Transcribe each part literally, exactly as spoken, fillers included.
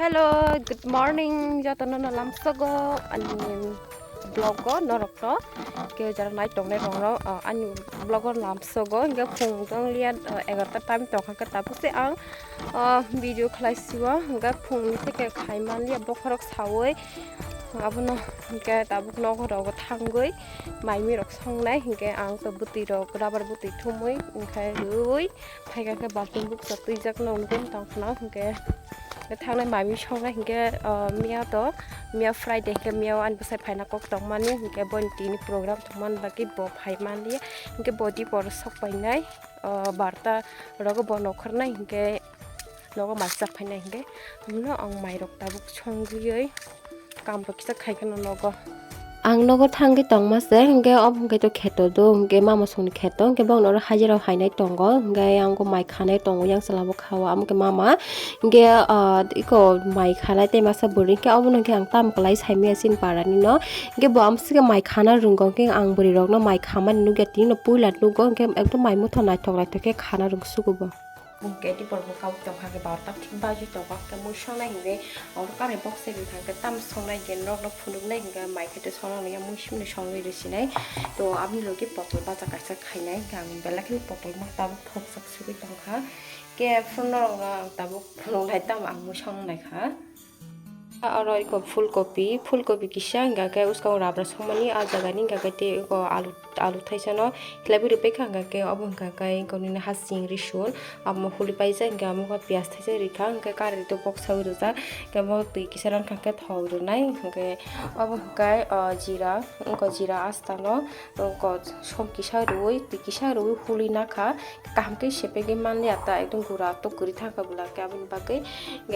Hello, good morning, jotono no lamsogo ani vlog o norok no. Ke jara nai tongnai rok no, ah, ani vlog o lamsogo, hingke phung tong liya, ah, egarota time tongkha ke tabuk se ang, ah, video khlai siwo, hingke phung ni theke khai man liya bokhorok sawi. Abono hingke tabuk nogo rogo thangwi mai mi rok songnai, hingke ang to bwtwi rok rubber bwtwi thumwi, hingke rwi. Phaikha khe balting bukcha twijak nw nugwi tongkha hwnkhe thangnai mami songnai hwnkhe, ah, miya to, miya Friday hwnkhe miya o ani bwsai phaina kok tongmani hwnkhe boini tini program tongmani bagwi bo phai manliya hwnkhe bo dipor sok painai, ah, barta rogo bo nongkhornai hwnkhe nogo mai chak phainai hwnkhe hwnno ang mairok tabuk songwiwi. Kam rok kisa khai kheno nogo. Ang nogo thangwi tongma se, hwnkhe obo hwnkhe to kheto do, hwnkhe mama songni kheto, hwnkhe bongni oro hajira hainai tongo, hwnkhe ang bo mai khanai tongo, yang chwla bo khao, amo khe mama, hwnkhe, ah, iko mai khanai tei masa bwrwi, hwnkhe obono hwnkhe ang tamo kwlai saimanya chini parani no, hwnkhe bo amswkhe mai khana rwngo, hwnkhe ang bwrwi rokno mai khamani nukya, tini no puila nugo, hwnkhe ekdom mai motha naithok naithok khe khana rwngsugo bo. Hwnkhe dipor bwkha o tongkha khe barota thik baji tongkha khe mui songnai hwnkhe oro karwi boksai rwkha khe tamo songnai hwnkhe norokno phunuknai hwnkhe mai khe to songnai ya mui simni songwi rwsinai. To aboni logi potol bacha kaisa khainai hwnkhe ang belai kheno potol ma tabuk thokjak sugwi tongkha khe phuru norokno ang tabuk phunuknai tamo ang mui songnai kha. Oro iko phulkopi, phulkopi kisa hingka khe bwskango rabra songmani ah jagani hingka khe tei iko alu, alu thaisano khlaiwi rwphaikha hingka khe obo hingka khe iko nini hasing risul amo huli paijak hingka omo khe piyaj thaisa rikha hingka khe karwi to boksawi rijak hingke omo twi kisa rang kha khe thok rwnai hingke obo hingka khe, ah, jira iko jira astano iko som kisa rwi twi kisa rwi huli nakha. Kaham khe sepegwi manliya ta, ekdom gura tok kwrwi thangkha bwla khe, aboni bagwi,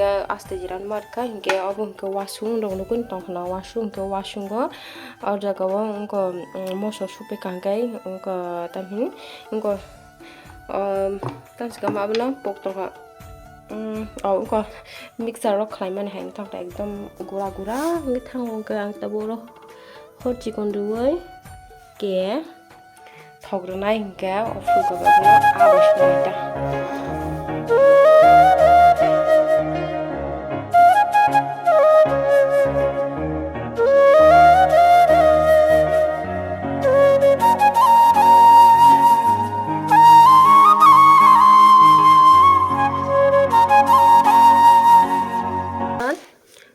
ah, aste jera nw mankha, hinkhe obo hinkhe wasung rok nugwi tongkha na, wasung hinkhe wasungo o jaga o wngkha, um, moso supikha hinkhe wngkha tamni wngkha, um, tamo abono pok tongkha, um, o wngkha mixture o khlaimani hai wngkha ekdom gura gura wngwi thango, hinkhe ang tabuk oro hor chikon rwui khe. Thok rwnai hinkhe o phulkobirokno abo swnamwi ta.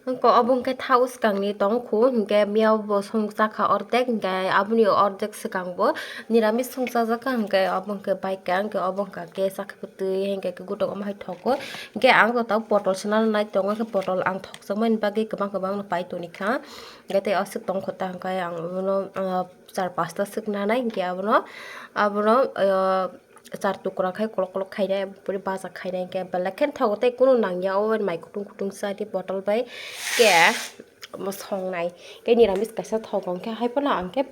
Wngkha obo hwnkhe tha uskangni tongkhu, hinkhe miyao bo songchakha ordek, hinkhe aboni ordek swkang bo niramis songchajakha, hinkhe obo hwnkhe baikha, hinkhe obo hwnkha khe chakha kwtwi, hinkhe khe gotok omo hai thogo. Hinkhe ang bo tabuk potol swnamnai tongo, hinkhe potol ang thokjakmani bagwi kwbang kwbangno pai tonikha, hinkhe tei aswk tongkha ta, hinkhe ang bono, ah, char pasta swk nanai, hinkhe abono, abono, ah, char tukra khai kolok kolok khainai, bwrwi baja khainai, hinkhe belai kheno thogo tei kunu nangya o mai kutung kutung cha di bottle bai khe omo songnai. Khe niramis kaisa thogo, hinkhe hai phano ang khe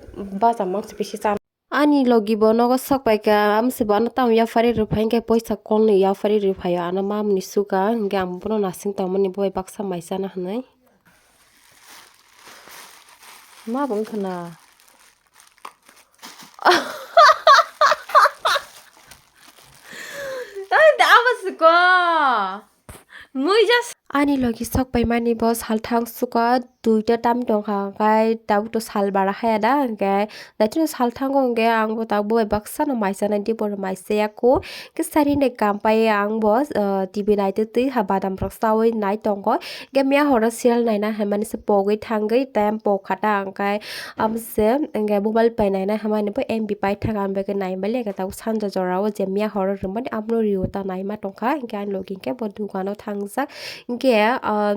baja mangsi bisi chana. Ani logi bo nogo sok pai kha, amsi bo ano tamo yaphari rwphai, hinkhe poisa kolni yaphari rwphaio ano mamni suka, hinkhe ang bono nasing tongmani bo bai baksa mai chana hinwi. Ma bo wngkha na. Oi, da, abo se ko. Mui just. Ani logi sok pai mani bo salthang suka duita tam tong kha, hwnkhe tabuk to sal bara haya da, hwnkhe naitino salthango hwnkhe ang bo tabuk bo bai baksa no mai chanai di, bo mai chaya kho. Khe sari hinwi kam pai ang bo, ah, T V naitwi twi ha badam rok chawi nai tongo. Hwnkhe miya horo serial naina hinmani se pogwi thangwi time pokha ta, hwnkhe amo se hwnkhe mobile pai naina hinmani bo M B pai thangkha, ang beke nai manliya khe tabuk sanja jorao je miya horo rwmani abono rio ta naima tongkha, hwnkhe ani logi hwnkhe bo dukano thangjak, hwnkhe, ah,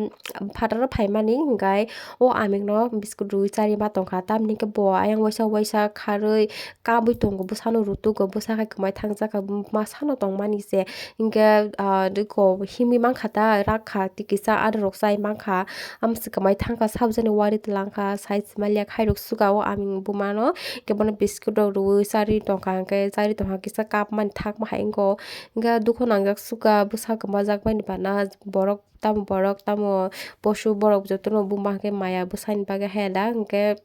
phataro phaimani hwnkhe o amingno biskut rwi chari ma tongkha, tamni hwnkhe bo ayang waisa waisa kharwi kabwi tongo, bwsano rutugo, bwsa hai kwmai thangjak kha, masano tongmani se. Hinkhe, ah, diko himwi mankha ta, rak kha, tei kisa adorok chai mankha. Amsi kwmai thangkha, sabjani wari twlangkha, sai se manliya khairok suka o aming bumano. Hinkhe bono biscuit rok rwui charwi tongkha, hinkhe charwi tongkha, kisa cup mani thakma hai wngkha o. Hinkhe dukho nangjak suka, bwsa kwmajak mani bana, borok tamo, borok tamo, posu borok jotono buma hinkhe maya bwsani bagwi haya da, hinkhe.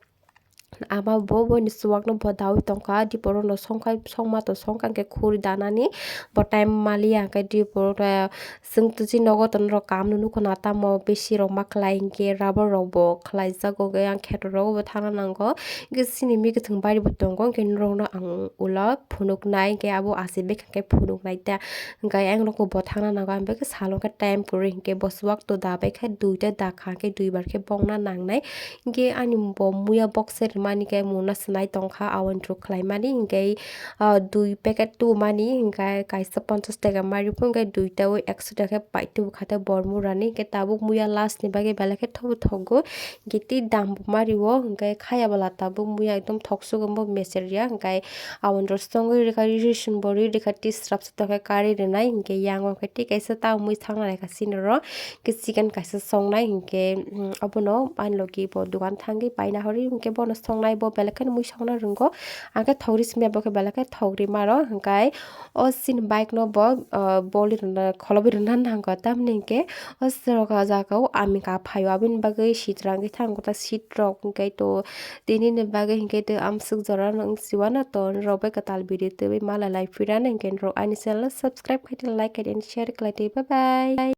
Ama bo boni chuwakno bo dawi tongkha, diporo no songkha, songma to songkha, hwnkhe khuri danani bo time maliya, hwnkhe diporo to, chwng to chini nogo tonrok kam no nukho na, tamo bisi rok ma khlai, hwnkhe rubber rok bo khlaijago, hwnkhe ang kheto rogo bo thangna nango, hwnkhe chini mikithwng bari bo tongo, hwnkhe norokno ang ulo phunuknai, hwnkhe abo aswk bwkha khe phunuknai ta, hwnkhe ang nogo bo thangna nango, ang bwkha salo khe time kwrwi, hwnkhe bo chuwak to dabai khe duita dakha, hwnkhe duibar khe bongna nangnai. Hingke ani bo muya box se rimani ke muna sinai tongkha, awani rok khlaimani hingke, ah, dui packet tubumani hingke kaisa ponchas taka mari bo hingke duita o ekso taka khe pai tubu kha te bor murani hingke tabuk muya last ni bagwi belai khe thobu thogo hingke tei dam bo mari o hingke khaya bwla tabuk muya ekdom thok sugumbo meser ya hingke awani rok songwi rikha ri ri swn bo ri rikha tei srap srap khe kari rinai hingke yango khe tei kaisa ta mui thangna naikha sini ro. Khe chicken kaisa songnai hinkhe, mm, obono ani logi bo dogan thangwi paina hori hinkhe bono songnai bo belai kheno mui songna rwngo. Ang khe thok ri simi bo khe belai khe thok ri maro hinkhai o chini bike no bo, ah, boli rwna kholobi rwna nangkha tamni hinkhe o srok o jaga o ami ka phaio aboni bagwi sit rangwi thango ta sit rok hinkhe to tini ni bagwi hinkhe to amswk jora no wng siwano to norok bai kwtal biri twiwi ma lalai phirano hinkhe norok ani channel no subscribe khai di like khai di and share khlai di bye bye.